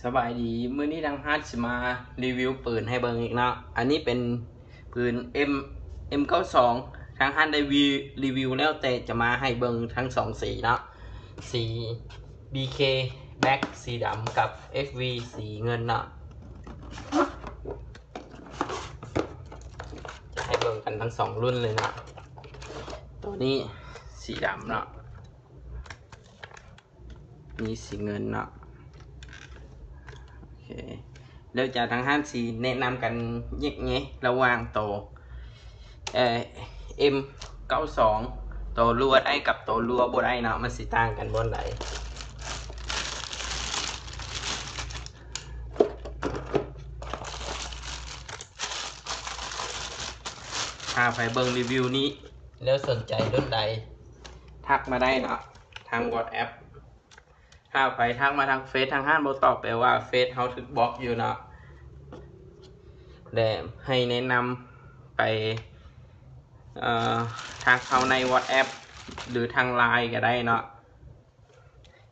ສະບາຍດີ ມື້ນີ້ທາງຮ້ານຊິມາຣີວິວປືນໃຫ້ເບິ່ງອີກເນາະ. ອັນນີ້ເປັນປືນເອັມ ເອັມເກົ້າສອງ ທາງຮ້ານໄດ້ວີ ຣີວິວແລ້ວ ແຕ່ຈະມາໃຫ້ເບິ່ງທັງສອງສີເນາະ, ສີບີເຄແບລັກສີດຳກັບເອັຟວີສີເງິນເນາະ. ຈະໃຫ້ເບິ່ງກັນທັງສອງລຸ້ນເລີຍເນາະ. ໂຕນີ້ສີດຳເນາະ. ນີ້ສີເງິນເນາະ. ໂອເຄ ແລ້ວຈາກທາງຮ້ານຊິແນະນຳກັນແຍກແຍະລະຫວ່າງໂຕ ເອີ ເອັມເກົ້າສອງ ໂຕຮົ່ວໄດ້ກັບໂຕຮົ່ວບໍ່ໄດ້ເນາະ, ມັນຊິຕ່າງກັນບ່ອນໃດ. ຖ້າໃຜເບິ່ງຣີວິວນີ້ແລ້ວສົນໃຈລຸ້ນໃດ ທັກມາໄດ້ເນາະ ທາງວັອດແອັບ. ຖ້າໃຜທັກມາທາງເຟສ ທາງຮ້ານບໍ່ຕອບ ແປວ່າເຟສເຮົາຖືກບລັອກຢູ່ເນາະ. ແລະ ໃຫ້ແນະນຳໄປ ເອີ ທັກເຮົາໃນວັອດແອັບ ຫຼື ທາງລາຍກໍໄດ້ເນາະ.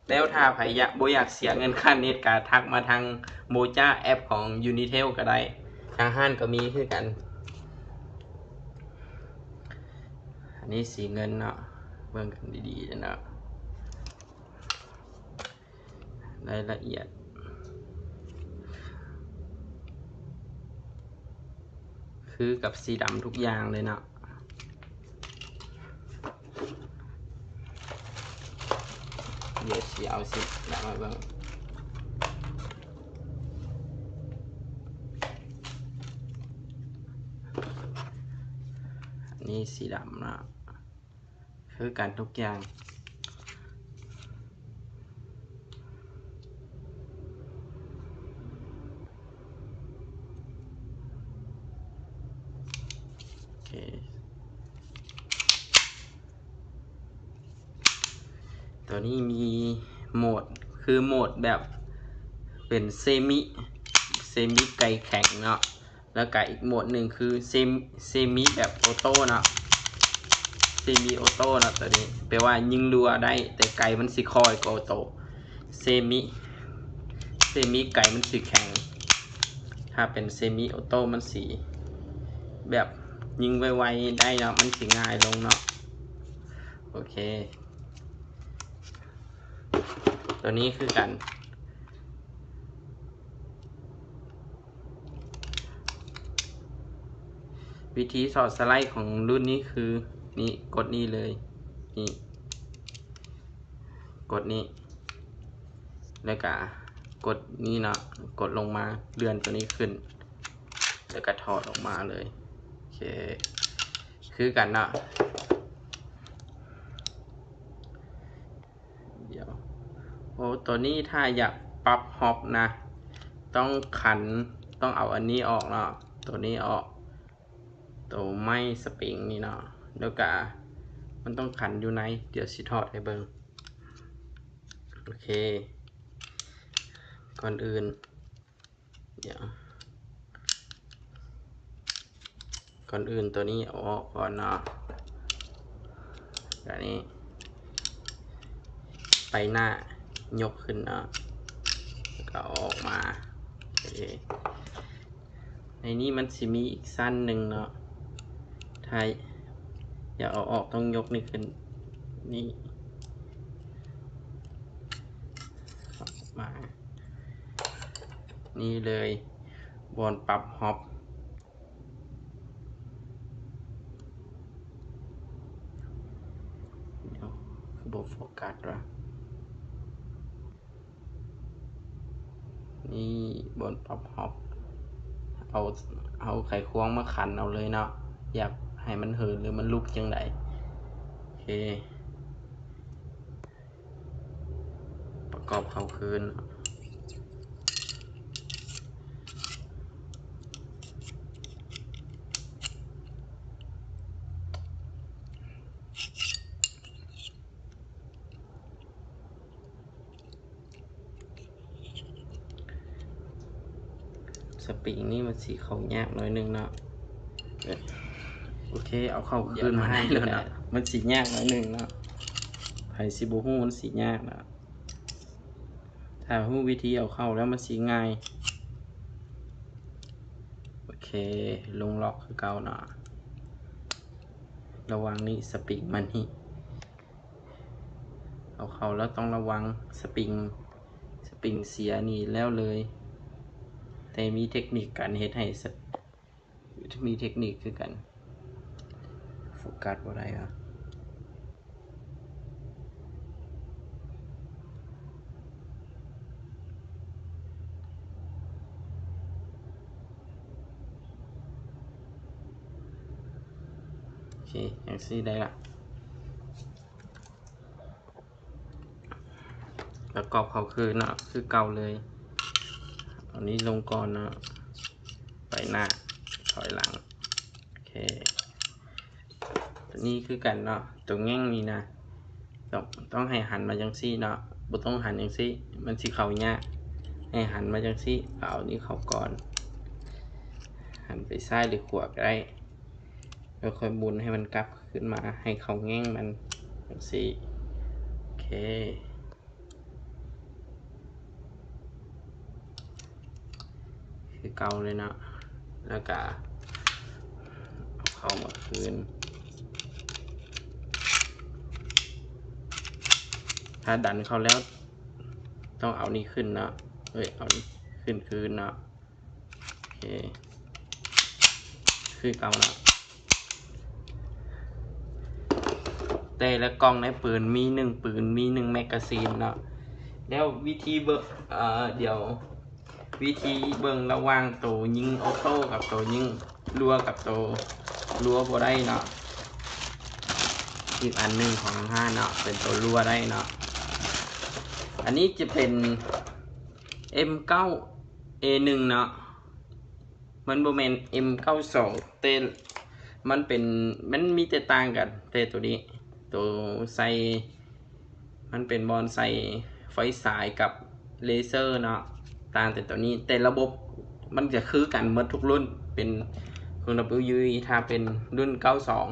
ແລ້ວຖ້າໃຜຢາກ ບໍ່ຢາກເສຍເງິນຄ່າເນັດ ກໍທັກມາທາງໂມຈາແອັບຂອງຢູນິເທວກໍໄດ້, ທາງຮ້ານກໍມີຄືກັນ. ອັນນີ້ສີເງິນເນາະ, ເບິ່ງກັນດີໆເນາະ. ລາຍລະອຽດຄືກັບສີດຳທຸກຢ່າງເລີຍເນາະ. ດຽວຊິເອົາສີດຳມາເບິ່ງ. ອັນນີ້ສີດຳເນາະ. ຄືກັນທຸກຢ່າງ. ໂອເຄ ຕົວນີ້ມີໂໝດ ຄືໂໝດແບບເປັນເຊມິ ເຊມິໄກແຂງເນາະ. ແລ້ວກະອີກໂໝດໜຶ່ງຄືເຊ ເຊມິແບບໂອໂຕ້ເນາະ, ເຊມິໂອໂຕ້ເນາະ. ຕົວນີ້ແປວ່າຍິງຮົ່ວໄດ້ ແຕ່ໄກມັນຊິຄ່ອຍກວ່າໂອໂຕ້. ເຊມິ ເຊມິໄກມັນຊິແຂງ, ຖ້າເປັນເຊມິໂອໂຕ້ມັນຊິແບບຍິງໄວໆໄດ້ເນາະ, ມັນຊິງ່າຍລົງເນາະ. ໂອເຄ ຕົວນີ້ຄືກັນ. ວິທີຖອດສະໄລຂອງລຸ້ນນີ້ຄື ນີ້ ກົດນີ້ເລີຍ, ນີ້ ກົດນີ້ ແລ້ວກະກົດນີ້ເນາະ, ກົດລົງມາ ເລື່ອນຕົວນີ້ຂຶ້ນ ແລ້ວກະຖອດອອກມາເລີຍ. ໂອເຄ ຄືກັນເນາະ. ດຽວ ໂອ້ ຕົວນີ້ຖ້າຢາກປັບຮອບນະ ຕ້ອງຂັນ ຕ້ອງເອົາອັນນີ້ອອກເນາະ, ຕົວນີ້ອອກ, ຕົວໄມ້ສະປຣິງນີ້ເນາະ, ແລ້ວກະມັນຕ້ອງຂັນຢູ່ໃນ. ດຽວຊິຖອດໃຫ້ເບິ່ງ. ໂອເຄ ກ່ອນອື່ນ ດຽວ ກ່ອນອື່ນຕົວນີ້ເອົາອອກກ່ອນເນາະ. ແລ້ວນີ້ໄປໜ້າ ຍົກຂຶ້ນເນາະ, ແລ້ວກໍເອົາອອກມາ. ໂອເຄ ໃນນີ້ມັນຊິມີອີກຊັ້ນໜຶ່ງເນາະ, ຖ້າຢາກເອົາອອກຕ້ອງຍົກນີ້ຂຶ້ນ ນີ້ ເຂົ້າມາ ນີ້ເລີຍ ບ່ອນປັບຮອບ. ດຽວ ຄືບໍ່ໂຟກັສວະ? ນີ້ ບ່ອນປັບຮອບ. ເອົາ ເອົາໄຂຄວງມາຂັນເອົາເລີຍເນາະ, ຢາກໃຫ້ມັນເຫີນ ຫຼື ມັນລຸກຈັ່ງໃດ. ໂອເຄ ປະກອບເຂົ້າຄືນ. ສະປຣິງນີ້ມັນຊິເຂົ້າຍາກໜ້ອຍໜຶ່ງເນາະ. ໂອເຄ ເອົາເຂົ້າຄືນມາໃຫ້ແລ້ວເນາະ. ມັນຊິຍາກໜ້ອຍໜຶ່ງເນາະ, ໃຜຊິບໍ່ຮູ້ມັນຊິຍາກເນາະ. ໄທ ຖ້າຮູ້ວິທີເອົາເຂົ້າແລ້ວມັນຊິງ່າຍ. ໂອເຄ ລົງລັອກຄືເກົ່າເນາະ. ລະຫວ່າງນີ້ສະປິງມັນນີ້ ເອົາເຂົ້າແລ້ວຕ້ອງລະວັງສະປິງ, ສະປິງເສຍນີ້ແລ້ວເລີຍ. ແຕ່ມີເທັກນິກການເຮັດໃຫ້ສະ ມີເທັກນິກຄືກັນ. ໂຟກັສບໍ່ໄດ້ຫວາ? ໂອເຄ ຈັ່ງຊີ້ໄດ້ລະ. ປະກອບເຂົ້າຄືນເນາະ ຄືເກົ່າເລີຍ. ເອົານີ້ລົງກ່ອນເນາະ ໄປໜ້າ ຖອຍຫຼັງ. ໂອເຄ ໂຕນີ້ຄືກັນເນາະ ໂຕແງ່ງນີ້ນະ ຕ້ອງ ຕ້ອງໃຫ້ຫັນມາຈັ່ງຊີ້ເນາະ ບໍ່ຕ້ອງຫັນຈັ່ງຊີ້ ມັນຊິເຂົ້າຍາກ. ໃຫ້ຫັນມາຈັ່ງຊີ້ ເອົານີ້ເຂົ້າກ່ອນ ຫັນໄປຊ້າຍຫຼືຂວາກໍໄດ້ ແລ້ວຄ່ອຍໝູນໃຫ້ມັນກັບຄືນມາ ໃຫ້ເຂົ້າແງ່ງມັນຈັ່ງຊີ້. ໂອເຄ ຄືເກົ່າເລີຍເນາະ ແລ້ວກະເອົາເຂົ້າມາຄືນ. ຖ້າດັນເຂົ້າແລ້ວ ຕ້ອງເອົານີ້ຂຶ້ນເນາະ ເອີຍ ເອົານີ້ຂຶ້ນຄືນເນາະ. ໂອເຄ ຄືເກົ່າເນາະ. ແຕ່ລະກ່ອງໃນປືນມີໜຶ່ງປືນ ມີໜຶ່ງແມັກກາຊີນເນາະ. ແລ້ວວິທີເບິ່ງ ເອີ ດຽວ ວິທີເບິ່ງລະຫວ່າງໂຕຍິງອໍໂຕ້ກັບໂຕຍິງຮົ່ວກັບໂຕຮົ່ວບໍ່ໄດ້ເນາະ. ອີກອັນໜຶ່ງຂອງທາງຮ້ານເນາະ ເປັນໂຕຮົ່ວໄດ້ເນາະ. ອັນນີ້ຈະເປັນເອັມເກົ້າເອໜຶ່ງເນາະ. ມັນບໍ່ແມ່ນເອັມເກົ້າສອງ ແຕ່ມັນເປັນ ມັນມີແຕ່ຕ່າງກັນ ແຕ່ໂຕນີ້ ໂຕໃສ່ ມັນເປັນບ່ອນໃສ່ໄຟສາຍກັບເລເຊີເນາະ ຕ່າງແຕ່ໂຕນີ້ ແຕ່ລະບົບມັນຈະຄືກັນໝົດທຸກລຸ້ນ ເປັນຂອງ ດັບເບິນຢູອີ ຖ້າເປັນລຸ້ນເກົ້າສອງ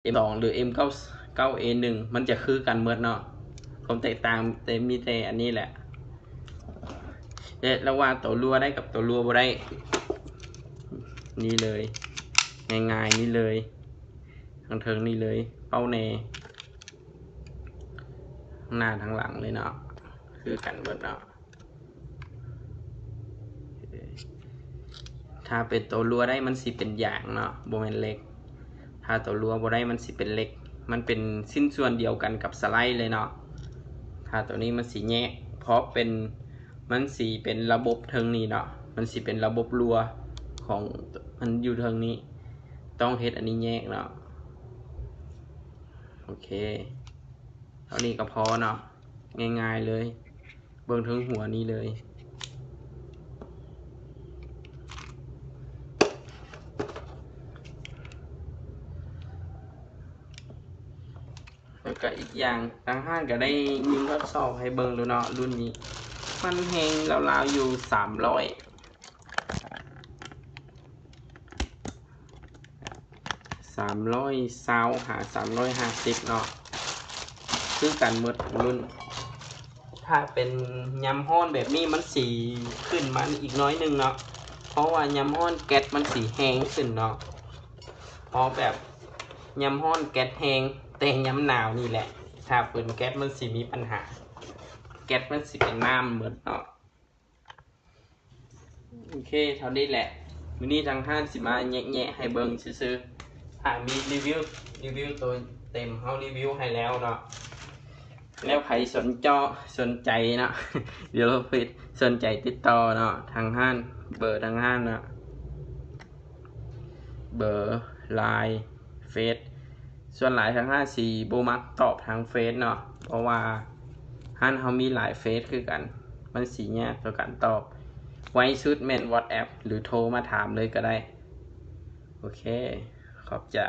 ເອັມສອງ ຫຼື ເອັມເກົ້າ ເກົ້າເອໜຶ່ງ ມັນຈະຄືກັນໝົດເນາະ. ຄວາມແຕກຕ່າງແຕ່ມີແຕ່ອັນນີ້ແຫຼະ ແລະ ລະຫວ່າງໂຕຮົ່ວໄດ້ກັບໂຕຮົ່ວບໍ່ໄດ້ ນີ້ເລີຍ ງ່າຍໆນີ້ເລີຍ ທາງເທິງນີ້ເລີຍ ເປົ້າແນ່ ທາງໜ້າທາງຫຼັງເລີຍເນາະ ຄືກັນເບິດເນາະ. ຖ້າເປັນໂຕຮົ່ວໄດ້ມັນຊິເປັນຢາງເນາະ ບໍ່ແມ່ນເຫຼັກ. ຖ້າໂຕຮົ່ວບໍ່ໄດ້ມັນຊິເປັນເຫຼັກ. ມັນເປັນຊິ້ນສ່ວນດຽວກັນກັບສະໄລເລີຍເນາະ. ຖ້າໂຕນີ້ມັນຊິແຍກ ເພາະເປັນ ມັນຊິເປັນລະບົບເທິງນີ້ເນາະ. ມັນຊິເປັນລະບົບຮົ່ວຂອງມັນຢູ່ເທິງນີ້. ຕ້ອງເຮັດອັນນີ້ແຍກເນາະ. ໂອເຄ ເທົ່ານີ້ກໍພໍເນາະ. ງ່າຍໆເລີຍ. ເບິ່ງເທິງຫົວນີ້ເລີຍ. ແລ້ວກະອີກຢ່າງ ທາງຮ້ານກະໄດ້ຍິງທົດສອບໃຫ້ເບິ່ງແລ້ວເນາະ ລຸ້ນນີ້ ມັນແຮງລາວໆຢູ່ສາມຮ້ອຍ ສາມຮ້ອຍຊາວຫາສາມຮ້ອຍຫ້າສິບເນາະ ຄືກັນໝົດທຸກລຸ້ນ. ຖ້າເປັນຍາມຮ້ອນແບບນີ້ ມັນຊິຂຶ້ນມາອີກໜ້ອຍໜຶ່ງເນາະ ເພາະວ່າຍາມຮ້ອນແກັດມັນຊິແຮງຂຶ້ນເນາະ. ເພາະແບບຍາມຮ້ອນແກັດແຮງ ແຕ່ຍາມໜາວນີ້ແຫຼະ ຖ້າເປັນແກັດມັນຊິມີບັນຫາ ແກັດມັນຊິເປັນນ້ຳໝົດເນາະ. ໂອເຄ ເທົ່ານີ້ແຫຼະ ມື້ນີ້ທາງຮ້ານຊິມາແຍະໆໃຫ້ເບິ່ງຊື່ໆ. ຖ້າມີຣີວິວ ຣີວິວໂຕເຕັມ ເຮົາຣີວິວໃຫ້ແລ້ວເນາະ. ແລ້ວໃຜສົນເຈາະ ສົນໃຈເນາະ ດຽວເຮົາເຟສ ສົນໃຈຕິດຕໍ່ເນາະ ທາງຮ້ານ ເບີທາງຮ້ານເນາະ ເບີ ລາຍ ເຟສ. ສ່ວນຫຼາຍທາງຮ້ານຊິບໍ່ມັກຕອບທາງເຟສເນາະ ເພາະວ່າຮ້ານເຮົາມີຫຼາຍເຟສຄືກັນ ມັນຊິຍາກຕໍ່ການຕອບ. ໄວສຸດແມ່ນ WhatsApp ຫຼື ໂທມາຖາມເລີຍກໍໄດ້. ໂອເຄ ຂອບໃຈ.